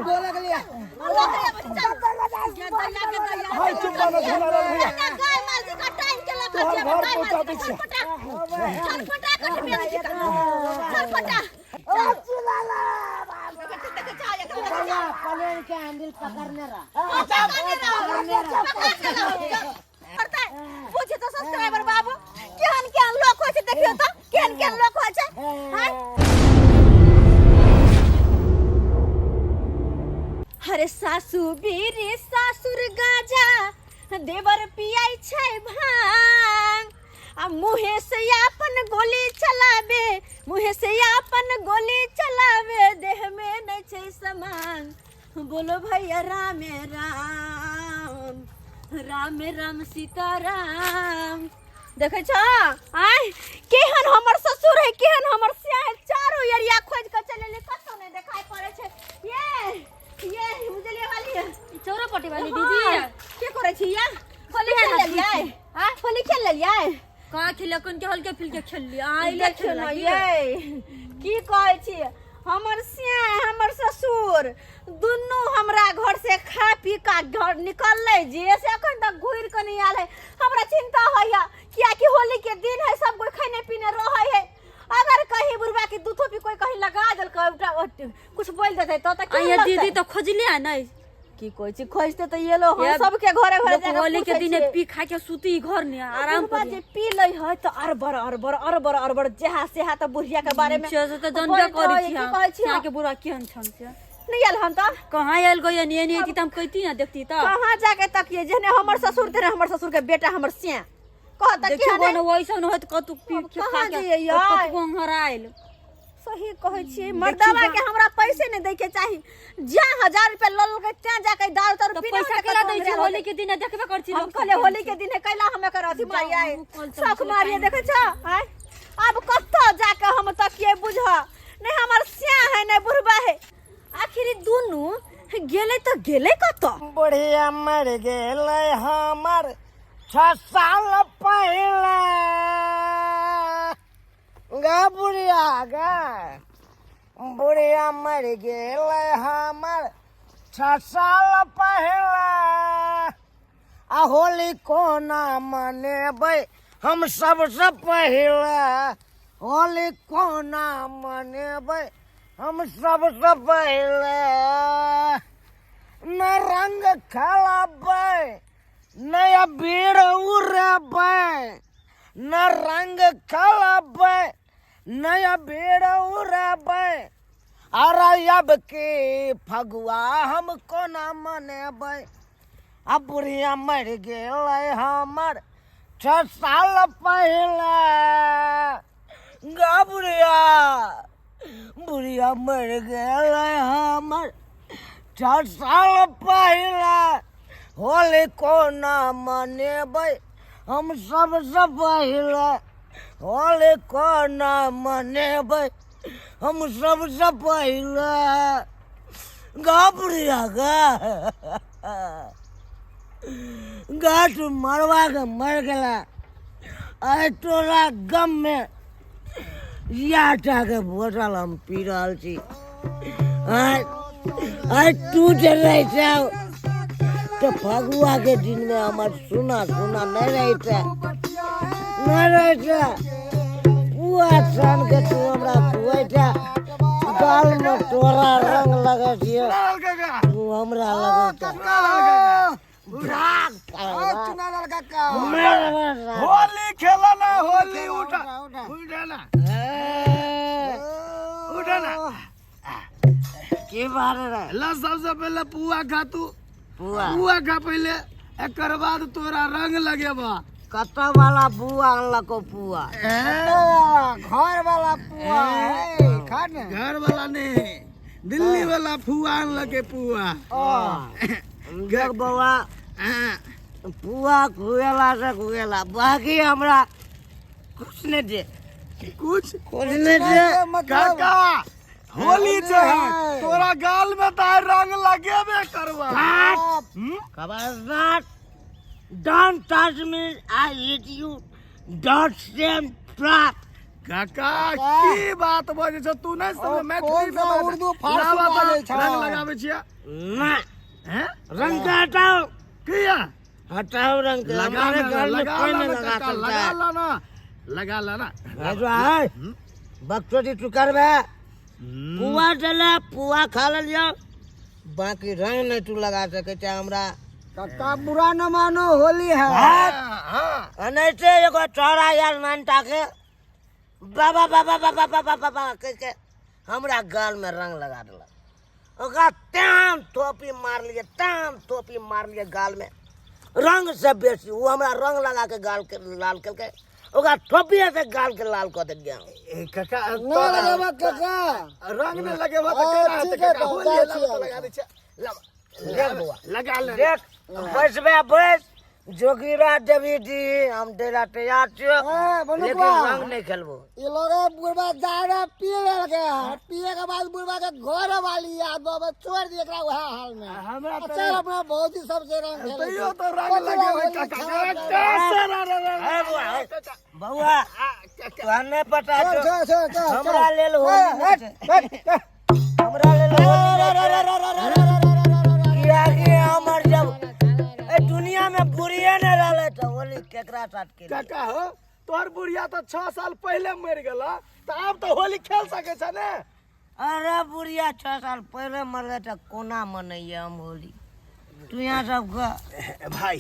डोला के लिया। हाय चुप बना झूला लाल भैया। गाय माल जी का टाइम के लगा तोहर छियै, घर गाय माल पहुंचा जी दै का छियै। छटपटा छटपटा कटबे नहि छै छटपटा। भैया प्लेन के हैंडल पकड़ने रहा। बुझी तो सब्सक्राइबर बाबू, केहन केहन लोक होइ छै देखियौ तऽ, केहन केहन लोक होइ छै आँय? अरे सासु बीरी सासुर गाजा, देवर पियाई छै भांग, आ मुहे से अपन गोली चलावे, मुहे से अपन गोली चलावे, देह में नहीं छै समान। बोलो भैया रामे राम, रामे राम सीता राम। देखै छ आय केहन हमर ससुर है, केहन हमर सिया है। चारो एरिया खोज के चले ले, कतौ नहीं देखाई पड़े छै। ये उजलिया वाली है। चौरा पट्टी वाली। हाँ, दीदी के करै छी या? होली खेल लेलियै? हाँ? होली खेल लेलियै? कहाँ खेलियै? कोन के हल्के फिल्के खेललियै आइ ले। देखियौ ने यै, की कहै छी, हमर सिया हमर ससुर दुनू हमरा घर से खा पी का घर निकललै जे से अखन तक घुरि कऽ नहि आयल है। हमरा चिंता होइया, कियाकि होली के दिन है, सब कोई खैने पीने रहै है। अगर कहीं बुढ़बा के दूधो पी कोई कहीं लगा देलकै, कुछ बोल देतै तऽ केहन आइया लगतै? दीदी, तऽ खोजलियै नहि? की कहै छी, खोजते तऽ एलो हम। ये सबके घरे घरे लोक जाके होली के पूछै दिन छियै। पी खा के सुती घर ने आराम बुढ़बा करी। जे पी लै है तऽ अरबर अरबर अरबर अरबर जेहा सेहा तऽ बुढ़िया के बारे में से तऽ जानबे बोलैत करै रहै, छी की हम। कहै छी? अहाँके बुढ़ा केहन छन से। नहि आयल हन तऽ? कहाँ आयल गई? नहीं नहीं तऽ हम कहती ना, देखती तऽ। कहाँ जाके तकिए? जेहने हमर ससुर तेहने हमर ससुर के बेटा हमर सिया कहता। देखियौ केहन है? ने वैसन होत कतु पी अब के खा कहाँ के जइयै यार? कतु हरायल। सही कहै छियै, मर्दावा के हमरा पैसे नहि दै के चाही। जा 1000 रुपया लऽ लेलकै तें जाके दारू तारू तऽ पीने पैसा होतै, केला कतौ दै छी? अंधेरा होली होतै। के दिन देखबे करै छी हम लोक सब कहले केहन होली छै। के दिन है, कैला हम एकर अथी मारियै? हमहूँ कल चलै शौक छलै मारियै। टाइम। देखै छ आँय, आब कतऽ जाके हम तकियै बुझ? नहि हमर सिया है, नहि बुढ़बा है। आखिर ई दुनू गेलै तऽ गेलै कतऽ? बुढ़िया मर गेलै हमर 6 साल पहिले गा। बुढ़िया गा, बुढ़िया मर गेलै हमर 6 साल पहिले, आ होली कोना मनेबै हम सबसँ पहिले? होली कोना मनेबै हम सबसँ पहिले? न रंग खेलबै, न अबीर उड़ेबै, न रंग खेलबै, न अबीर उड़ेबै। अरे अब के फगुआ हम कोना मनेबै? आ बुढ़िया मरि गेलै हमर 6 साल पहिले गा। बुढ़िया, बुढ़िया मरि गेलै हमर 6 साल पहिले, होली कोना मनेबै हम सबसँ पहिले? होली कोना मनेबै हम सबसँ पहिले गा? बुढ़िया गा, गाछ मरवा के मर गेला। आइ तोरा गम में इएह टाके बोतल हम पी रहल छी। आइ आइ तू जे रहै छै तऽ फगुआ के दिन में हमर सुना सुना नहि रहै छै, नहि रहै छै। पुआ छान के तू हमरा खुआइ छै, गाल में तोरा रंग लगै छियै, तू हमरा लगै छै। भाग। होली खेला ना, होली। उठा, उठा ना, उठा ना। की बात रे? ला, सबसे पहले पुआ खा तू। पुआ? पुआ खा पहले, एकर बाद तोरा रंग लगेबा। कतऽ वाला बुआ अनलको पुआ? घर वाला पुआ है, खा ने। घर वाला नहीं, दिल्ली वाला फुआ अनलके पुआ। देख बौआ, हाँ, पुआ खुएला से खुएला, बाकी हमरा कुछ नहीं दे। कुछ कुछ नहीं दे। काका, होली जे है, तोरा गाल में तो रंग लगेबे करबा। खबरदार, don't touch me, I hit you, don't same trap. काका की बात बजै छ तू नहीं समझ ओ, मैथिली कोन सा में बाज। उर्दू फारसी लावा तऽ बाजै छ? रंग लगाबै छियै ना हैं रंग के हटाओ किया हटाओ रंग के लगा हमारे ना, घर में लगा कोई ला नहीं ना लगा काका, सकता लगा है ला ना लगा ला ना राजू आय बकचोदी तू करबे पुआ देले पुआ खा लेलियो बाकी रंग नहीं तू लगा सके छै हमरा काका बुरा न मानो होली है हाँ एनाहिते एगो चौड़ा यार नानटा के बाबा बाबा बाबा बाबा बाबा कहि के हमरा गाल में रंग लगा देलक ओकरा ताम थोपी मारलियै ताम थोपी मारलियै गाल में रंग से बेसी ओ हमरा रंग लगा के गाल के लाल केलकै ओकरा थोपिए से गाल के लाल कऽ देलियै हम। ए काका न लगेबा काका रंग नहीं लगेबा तऽ हाँ, केना हेतै ठीक है काका तऽ, होली है, जाइ लाबा छियै। तऽ लगा दै छियै लाबा देख बौआ लगा ले देख बैसबे बैस जोगीरा देवी जी हम डेरा तैयार छियो ए, बनुकवा। लेकिन रंग नहीं खेलबो ये लोग बुढ़वा दारू पी लेलकै है पिए के बाद बुढ़वा के घर वाली याद बाबा छोड़ दिए एकरा वएह हाल में हमरा तऽ- चल अपना भौजी सबसे रंग खेलै तैयो छै। तऽ रंग कथी लगेबै होली काका खराब कैसे रे रे रे ए बौआ, ए, बौआ तोरा नहीं पता चल छौ चल चल चल हमरा लेल होली नहीं छै। हट, हट। हमरा लेल होली नहीं छै। कियाकि हमर जब ए दुनिया में बुढ़िए नहीं रहले तऽ होली केकरा साथ खेलियै? काका हो तोहर बुढ़िया तऽ 6 साल पहिले मरि गेला तऽ आब तऽ होली खेल सकै छ ने अरे बुढ़िया 6 साल पहिले मरले तऽ कोना मनैयै हम होली तू यहाँ सबके भाई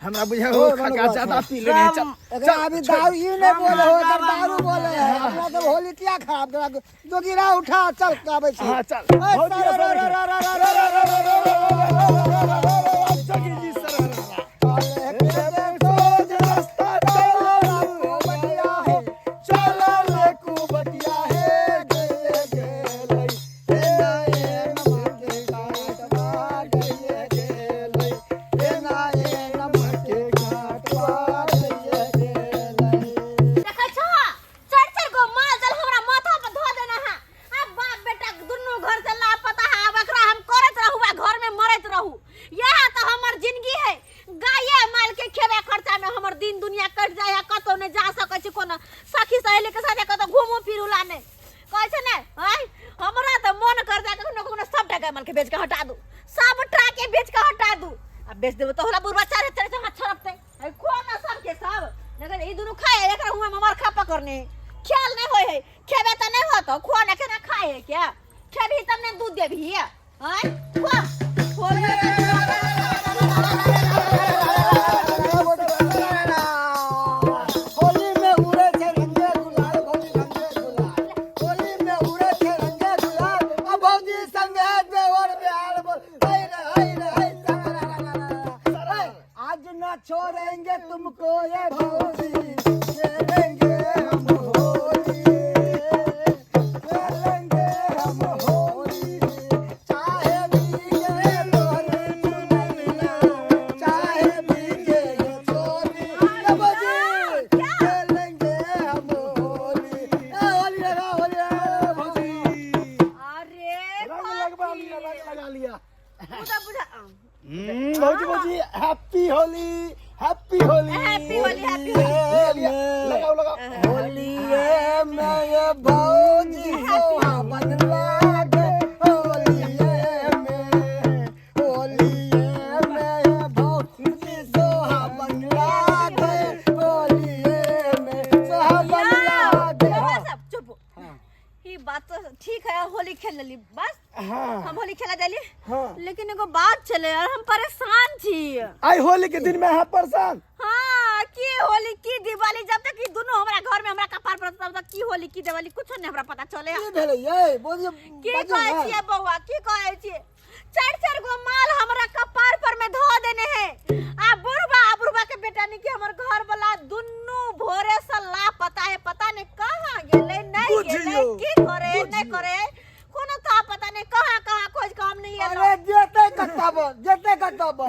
हमरा बुझाय हो काका ज्यादा पी लेने चल एकरा अभी दारू ई नहीं बोले हो एकर दारू बोले है अपना सब होली किया खराब करा जोगिरा उठा चल आबै छी हाँ चल ए, भौजी सर, सर रे, रे, रे, रे, रे, रे, रे, रे, रे, रे, रे, जोगी जी सर रे, सोज रास्ता चल बतिया है चल ले कुबतिया हे गेले गेलै हे नाये नमके काटवा गेले गेलै हे नाये नमके काटवा गेले गेलै देखै छह चारि चारि गो माल जाल हमरा माथा पर धो देना है आब बाप बेटा दुनू घर से लापता है आब एकरा हम करैत रहू आ घर में मरैत रहू इएह तऽ हमर जिंदगी है गाये माल के खेबे खर्चा में हमर दिन दुनिया कटि जाय है कतौ नहि जा सकै छी कोनो सखी सहेली के साथे कतौ घूमू फिरू ला नहि कहै छै ने आँय हमरा तऽ मन कर जाय कखनो कखनो सबटा गाय माल के बेच के हटा दू सबटा के बेच के हटा दू आ बेच देबो तऽ होला बुढ़बा चारे चारे से हाथ छड़पतै अरे खो ना सबके सब लेकिन ई दुनू खाए एकरा हुआ ममर खा पकड़ने ख्याल नहीं होय है खेबे त नहीं होतो खो ना केना खाए है क्या खेबही तब ने दूध देबही आय खो खो होली में उड़े छै रंगे गुलाल भौजी रंगे गुलाल होली में उड़े छै रंगे गुलाल आ भौजी संगे देवर बिहार बोल हाय रे हाय रे हाय रा रा रा रा रा रा। आज ना छोड़ेंगे तुमको ये भौजी खेलेंगे हम होली खेलेंगे हम होली चाहे भीगे तोहर चुनरिया चाहे भीगे ये चोली ये भौजी खेलेंगे हम होली ए होली रे होली रे भौजी अरे रंग लगवा लिया रंग लगा लिया बुझा बुझा भौजी भौजी happy Holi happy Holi happy Holi happy Holi लिया, लगाओ लगाओ होलिये में ये भौजी सोहावन लागे होलिये में होलिये में ये भौजी सोहावन लागे होलिये में सोहावन लागे बस अब चुप ई बात तो ठीक है होली खेल लेली बस हाँ हम होली खेला जाली हाँ। लेकिन एगो बात चले यार हम परेशान छी आई होली के दिन में अहाँ परेशान हाँ की होली की दिवाली जब तक ई दोनों हमरा घर में हमरा कपार पर तब तक की होली की दिवाली कुछो नहीं हमरा पता चले की भेलै ये बोलिए की कहै छियै बौआ की कहै छियै चारि चारि गो माल हमरा कपार पर में धो देने है आ बुढ़बा आ बुढ़बा के बेटा ने कि हमर घर वाला दुन्नू भोरे से लापता है पता नहीं कहाँ गेलै नहीं गेलै बुझियौ, की करे नहीं करे कोनो था पता नहीं कहाँ कहाँ खोज के हम नहीं एलहुँ अरे जेतै कतब जेतै कतब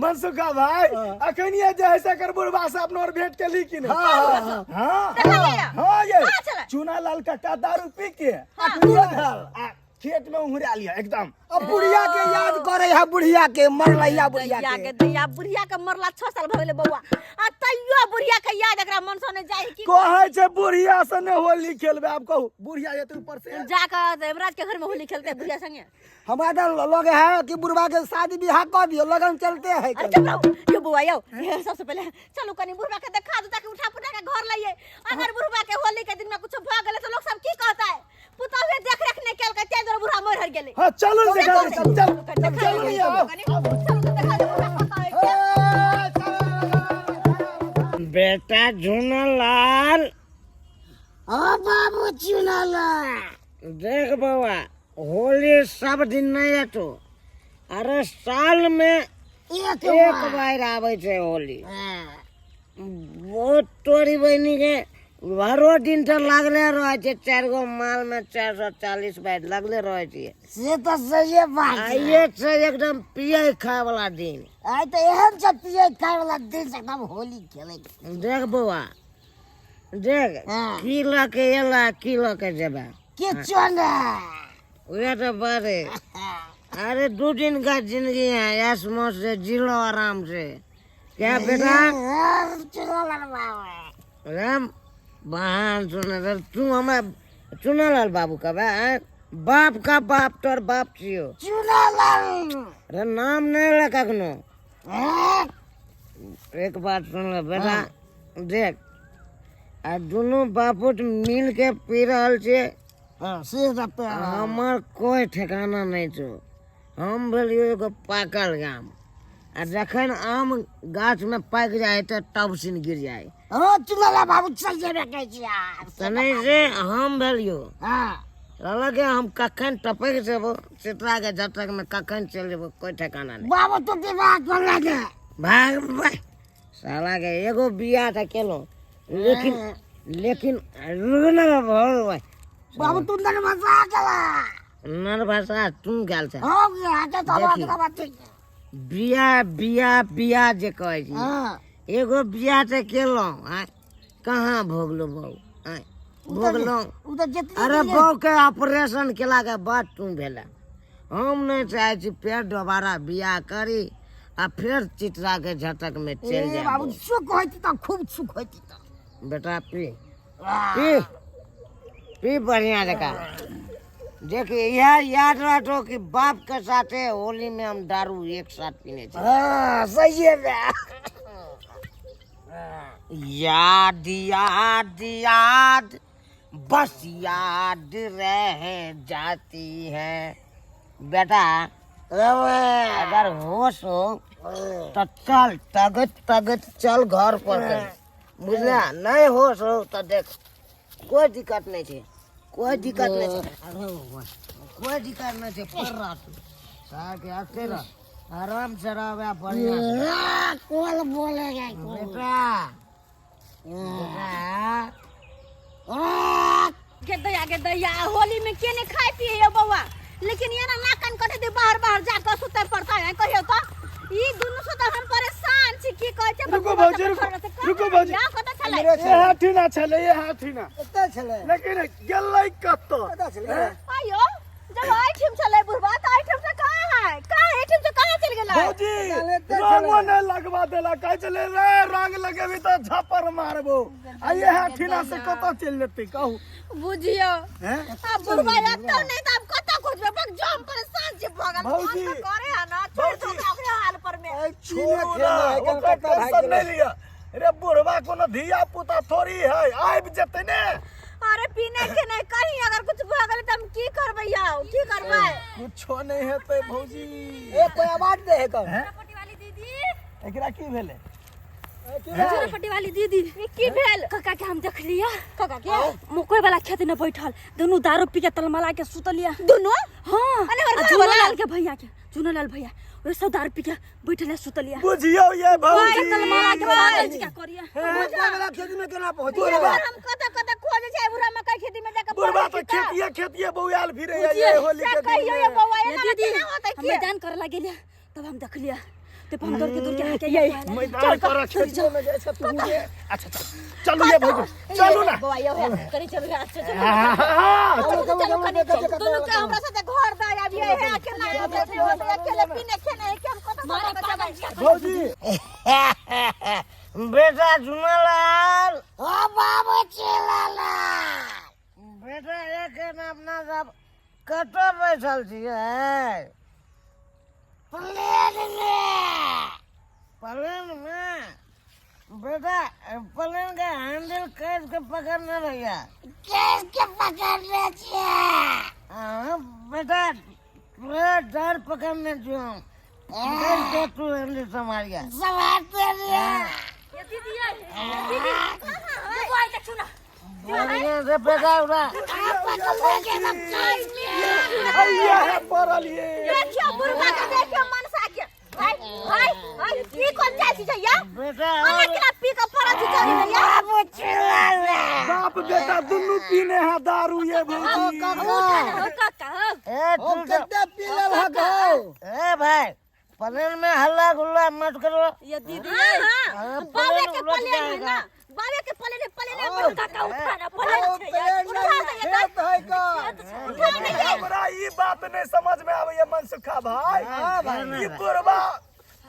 मनसुखा भाई अखन ये जे है से कर बुढ़बा से अपनो और भेंट केली कि नहीं हाँ, हाँ देखलियै? हाँ ये कहाँ छलै? चूना लाल काका दारू पी के हाँ। तुरंत आ खेत में उंगरा लिया एकदम। अब बुढ़िया के याद करे है, बुढ़िया के मरलैया बुढ़िया दैया के। के दैया, बुढ़िया के मरला 6 साल भऽ गेलै बौआ, आ तैयो बुढ़िया के याद एकरा मन से नहि जाइ की। कहै छै बुढ़िया से ने होली खेलबै, आब कहू बुढ़िया जेतै ऊपर से जा कऽ हेमराज के घर में होली खेलते बुढ़िया संगे। हमरा तो लगे है कि बुढ़वा के शादी बियाह कर दियो, लगन चलते है। अरे चुप रहो यो बौआ, यो ये सबसे पहले चलू कनी बुढ़वा के देखा दू ताकि उठा पुटा के घर लाइए। अगर बुढ़वा के होली के दिन में कुछ भऽ गेलै तऽ लोग सब की कहतै, पुतहुए देख रेख नहि केलकै ताहि दुआरे बुढ़ा मरि हरि गेलै। हाँ चलू ने देखा दे, चल चल देखा चलू दे, ने आओ। कनी चलू तऽ देखा दे बुढ़वा कतऽ है। बेटा झुनलाल, ओ बाबू चुनलाल, देख बौआ होली सब दिन नहीं एतो, अरे साल में एक बार आबै छै होली। बहुत तोरी बहिनी के भरो दिन तऽ लागले रहै छै, 4 गो माल में 440 बार लगले रहै छै। से तऽ सहिए बात छै। आइए छै एकदम पियै खाय वाला दिन। आइ तऽ एहन छै पियै खाय वाला दिन से एकदम होली खेलै के। देख बौआ देख, हाँ। की लऽ के एला की लऽ के जेबा, किछो नहि। वएह तो बात है। अरे 2 दिन का जिंदगी है, ऐश मौज से जी लो आराम से। क्या बेटा राम बहान सुन, तू हमें चुनालाल बाबू का बा, बाप का बाप तोर बाप छियो चुनालाल। अरे नाम नहीं ले कखनो। एक बात सुन ले बेटा, देख आ दुनू बापुत मिल के पी रहल छे। हाँ, से तऽ हमर कोई ठिकाना नहीं छो, हम भेलियो एगो पाकल गाम, आ जखन आम गाछ में पाकि जाए तऽ तब सिन गिर जाए। ओ चुनालाल बाबू चल जेबे कहै छी आब। तऽ नहीं से हम भेलियो। हाँ। कहलक हम कखन टपकि जेबो चित्रा के झटक में, कखन चलि जेबो कोई ठिकाना नहीं। बाबू तू विवाह कर लगे। भाग भाग साला के एगो बियाह तऽ केलहुँ, लेकिन लेकिन रुक ना भाई। बाबू तू नर्वसा गेला। नर्वसा तू गेल छ। हो गया के तो देखी। बात बात ठीक। बियाह बियाह बियाह जे कहै छी, हाँ। एगो बियाह तऽ केलहुँ, आँय कहाँ भोगलहुँ बौ, आँय भोगलहुँ। उ तऽ जितनी अरे बौ के ऑपरेशन केला के बाद तू भेला। हम नहीं चाहे छी फेर दोबारा बियाह करी आ फेर चित्रा के झटक में चलि ए बाबू जाय। सुख होइत तऽ खूब सुख होइत तऽ। बेटा पी पी पी बढ़िया जका। देख यह याद रखो कि बाप के साथे होली में हम दारू एक साथ पीने थे। हाँ सही है बे। याद याद याद बस याद रह जाती है। बेटा अगर होश हो तो चल तगत तगत चल घर पर, बुझला? नहीं होश हो तो देख कोई दिक्कत नहीं है, कोई दिक्कत नहीं है, कोई दिक्कत नहीं है। पर रह साके आते रह, आराम से रह बढ़िया से। कौन बोलेगा बेटा बेटा गे दैया गे दैया, होली में के नहीं खाए पिए यो बौआ, लेकिन ये ना नाकन कटे दे बाहर बाहर जाकर सुते पड़ता है। कहियो तो ई दुनू से तो हम परेशान छी, की कहै छै। रुको भौजी, रुको, रुको भौजी। या कत छलै? ये हाथी ना छलै, ये हाथी ना एतऽ छलै, लेकिन गेलै कतऽ? कतऽ छलै? आयो जब एहिठाम छलै बुढ़बा तऽ एहिठाम से कहाँ है, कहाँ एहिठाम से कहाँ चलि गेलै? भौजी रंगो नहीं लगवा देला, कहै छलै रे रंग लगेबी तऽ झापर मारबो, आ ये हाथी ना से कतऽ चलि जेतै कहू? बुझियो हैं? आ बुढ़बा एतौ नहि तऽ आब कतऽ खोजबै? बक जो हम परेशान छी भऽ गेल। भौजी, फोन तऽ करे है ना, छोड़ि दो ओकरे हाल पर में। छोड़ू ना, ओकर टेंशन नहीं लिअ। रे बुढ़वा कोनो धिया पुता थोड़ी है, आबि जेतै ने। अरे पीने के नहीं, कहीं अगर कुछ भऽ गेलै तऽ हम की करबै यौ, की करबै? कुछो नहीं हेतै भौजी। ए कोई आवाज दे है कब? पट्टी वाली दीदी, एकरा की भेलै? पट्टी वाली दीदी ई की भेल? काका के हम देख लिया। काका के मकई वाला खेत में बैठल दोनों दारू पी के तलमला के सुतलिया दुनू। हाँ अरे हमर आ घर वाला? चुनालाल के भैया के, चुनालाल भैया वे सब दारू पी के बैठल है सुतलिया। बुझियौ ये भौजी, तलमला के पागल जी का करिया। मकई वाला खेत में केना पहुँच? बुढ़वा हम कतऽ कतऽ खोजै छै बुढ़ा मकई खेती में जाके। बुढ़वा तऽ खेतिये खेतिये बौआल फिरे ये होली के दिन कहियो में। ये बौआ ये एना दीदी केना होतै? हम की मैदान करे लगे लिया तब हम देख लिया ते हम दौड़ के आके ये मैदान कर खेत में जाइ छै तू ये। अच्छा चल चलू ये भौजी चलू ना। बौआ यो है कनी चलू अच्छा चलू। हाँ, चलू चलू कनी दुनू के हमरा साथे घर दा आबी है अकेला अकेले पीने खेने है कि हम कत मारे पागल छिया। भौजी बेटा झुनालाल, ओ बाबू चिलाला, बेटा एखन अपना सब कतऽ बैसल छियै? प्लेन में। प्लेन में? बेटा प्लेन के हैंडल कस के पकड़ने रहिया। कैस के पकड़ने छियै? हाँ बेटा तोरा डर पकड़ने छियौ हम। कस के तू हैंडल संभालिया। संभालते रहिए। ये दीदी ये दीदी देखो आई देखो ना बढ़िया से बेटा उड़ा। पकड़ के सब कैस के। हैया है पड़ल ये। देखियो बुढ़वा के देखियो मनसा के। हाय हाय हाय ई कोन चाची छै या? बेटा ओना केना पी के पड़ल छै चली ने या? बाबू चिल्लाला। बाप बेटा दुनू पीने है दारू ये भौजी। काका हो काका हो। ए ओ तू तो कते पी लेलहक हौ? ए भाई प्लेन में हल्ला गुल्ला मत करो। ये दीदी हां हां अरे बाबे प्लेन के उलट प्लेन है जाएगा। ना, बाबे के प्लेन है, प्लेन है। ओ, काका उठा ना प्लेन ओ, छै यार। प्लेन उठा नहीं, दे ये खेत है का। उठा दे ये। हमरा ई बात नहीं समझ में आबैया मनसुखा भाई। हाँ भाई। ई बुढ़वा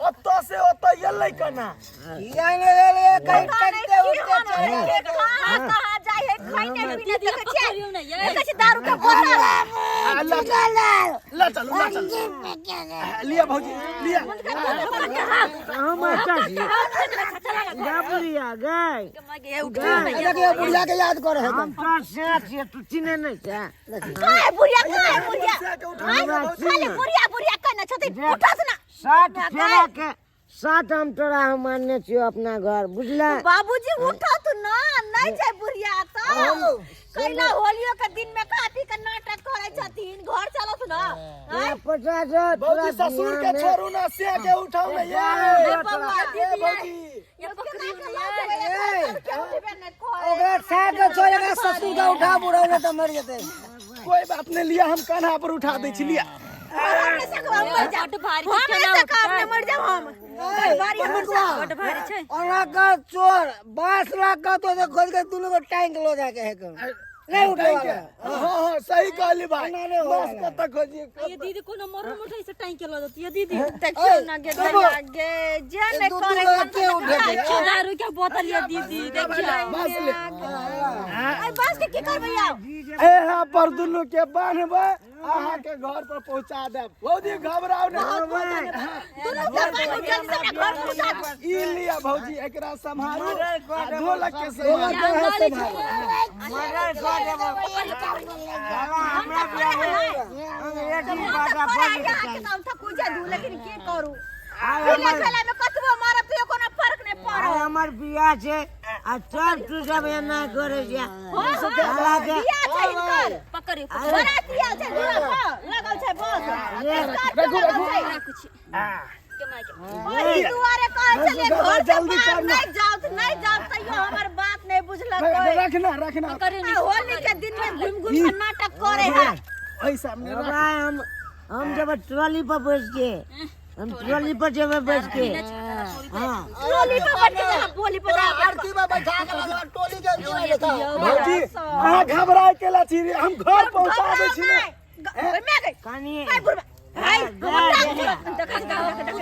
ओतऽ से ओतऽ एलै केना? किया ने एलै? कहीं पता नहीं टकते की उठते होन चलि है, गेल। कहाँ कहाँ जाइ है खाइने पीने दीदी देखै छियै? पकड़ियौ ना ये। देखै छियै दारू के बोतल। आ, ल ल चलू ल चलू लिया भौजी लिया। हम अच्छा छी बाबूरिया गाय। देखियौ बुढ़िया के याद करे है। हम तो से छियै, तू चिन्है नहि छै। काहे बुढ़िया काहे बुढ़िया? से के उठा आँय, लिया भौजी। खाली बुढ़िया बुढ़िया कहने छथिन उठस ना। सात फेरा के सात हम तोरा हम मानने छियौ अपना घर, बुझला? बाबूजी उठत ना नहीं छै बुढ़िया तो कैला होलियो के दिन में खा पी के नाटक करे छथिन घर चलत ना। तोरा पता छौ तोरा भौजी ससुर के बियाह में छोड़ू ना से के उठाऊ ना ये। ए बौआ ए भौजी ये पकड़ियौ ना ये। ओकरा खा के छोड़ एकरा ससुर के उठा बुढ़ौ तऽ मरि जेतै। कोई बात नहीं लिया हम कान्हा पर उठा दै छी लिया। बड भारी छै, केना उठतै? मर जाब हम भारी हमर बड भारी छै। ओना का चोर बांस लाग के तो खोज के दुनू को टांग लो जाके है कर नहीं उठे वाला। हाँ हाँ सही कहली भाई। ना, नहीं बस होगा। कतऽ खोजिए ये दीदी कोनो मरो मोटै से टांग के ल जत ये दीदी। देखियौ ना गे दया गे जे ने दू करे दू गोरा के उठे के? देखियौ दारू के बोतल ये दीदी देखियौ। बस ले आई बांस के की करबै आब? एहा पर दुनू के बान्हबै अहाँ के घर पर पहुंचा देब। भौजी घबराउ ना। दुनू के बांधू जल्दी से हमरा घर पहुंचा दू। ई लिया भौजी एकरा सम्हारू आ ढोलक के ढोलक सम्हारू। के है सम्हारू। मर्डर कऽ देबौ साला। हमरा बियाह में अंग्रेजी भाषा पढ़ाई बोल अहाँके तऽ हम थकू जाइ दू लेकिन की करू आइ खेले हमर खेले में कतबो मारब तैयो कोनो फर्क नहि आइ पड़त। हमर बियाह छै आ तब तू सब एना करै छै हँ, हँ, साला के बियाह छै हिनकर। पकड़ियौ बराती आयल छै दूरा पर लगल छै बस स्कॉर्पियो लगल छै। राखू छी के माय के। ओहि दुआरे कहै छलियै घर से जल्दी बाहर करना। नहि जाउ तऽ नहि जाउ तैयो हमर बात नहि बुझलक कोइ। रखना रखना। पकड़ियौ आ होली के दिन में घुमि घुमि के नाटक करे है। ओहि सामने रख। भाई हम जब ट्रॉली पर बैठ के हम ट्रॉली पर जेबै बैठ के। हाँ ट्रॉली पर बैठ के जहाँ बोली पर जा आरती में बैठा के लगवा टोली के अंदर बैठा। भौजी अहाँ घबराय केला छी रे, हम घर पहुंचा दै छी ने। मैं गई कनी हाय बुढ़बा हाय हमर टांग छोड़ देख देख देख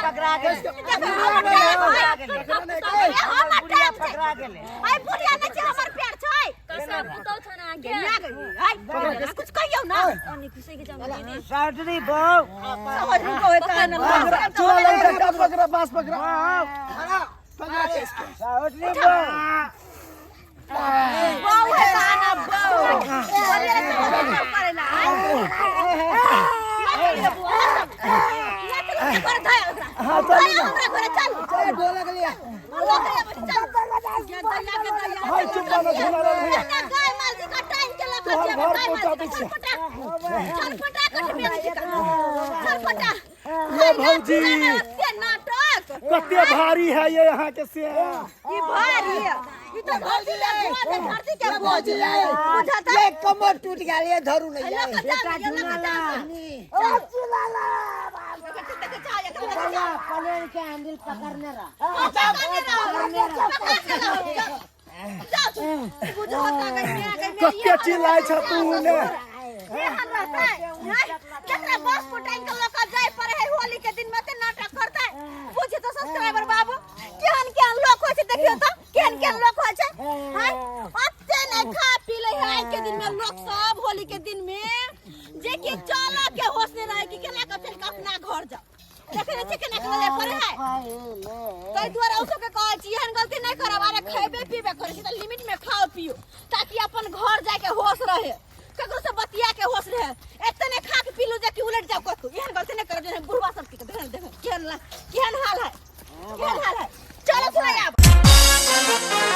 पकड़ा भैया झोला लाल बुढ़िया पकड़ा गेलै। हमर बुढ़िया टांग छै। पकड़ा गेलै। हाय बुढ़िया नहि छै हमर पैर छै। कसम पुतौ छ ना के। गे हाय कुछ कहियौ ना। ओनी घुसै के जाम दीदी। साउटरी बहू समझ में कोई कहना पकड़ा झोला लाल का पकड़ा बांस पकड़ा पकड़ा के इसको। साउटरी बहू बहु है कहना बहु बोलिए तो करेला हाय हाँ चलू ना। हमरा घरे चल। ढोलक लिया। हाय चुप बनो झोला लाल भैया। गाय माल जी का टाइम के लगा तोहर घर पहुंचा दै छियै। छटपटा कट मेरे जी का छटपटा। ले भौजी से नाटक कते भारी है ये यहाँ के से। ई भारी है ई तो धरती के बोझ है, धरती के बोझ बुझाता। ये कमर टूट गया ये धरू नहीं लगा है। जा लगा जा। के चाह एकरा लगे चाह पलेन के हैंडल पकड़ने रहा। पकड़ने रहो, पकड़ के रहो, जाओ। जाओ तू। बुझो होता गई मैं गई मैं। कते चिल्लाइ छ तू ने? एहन रहतै हैं? जकरा बस पर टांग के लऽ के जाय पड़े है होली के दिन में ते नाटक करतै। बुझी तो सब्सक्राइबर बाबू, केहन केहन लोक होइ छै, देखियौ तऽ केहन केहन लोक होइ छै हैं? ओते नहि खा पी लै है आइ के दिन में लोक सब होली के दिन में, जे कि चलऽ के होश नहि रहै कि केना कऽ चलि कऽ अपना घर जाउ। देखै नहि छियै केना कऽ जाय पड़े है। ताहि दुआरे ओ सबके कहै छी एहन गलती नहि करब। अरे खैबे पीबे करै छी तऽ लिमिट में खाओ पियो, ताकि अपन घर जाके होश रहे, ककरो से बतिया के होश रहे। एते नहि खा के पीलू जे कि उलट जाओ कतौ। एहन गलती नहि करब जे बुढ़वा सब के देखो देखो केहन केहन हाल है, केहन हाल है। चलो सुनाई आब।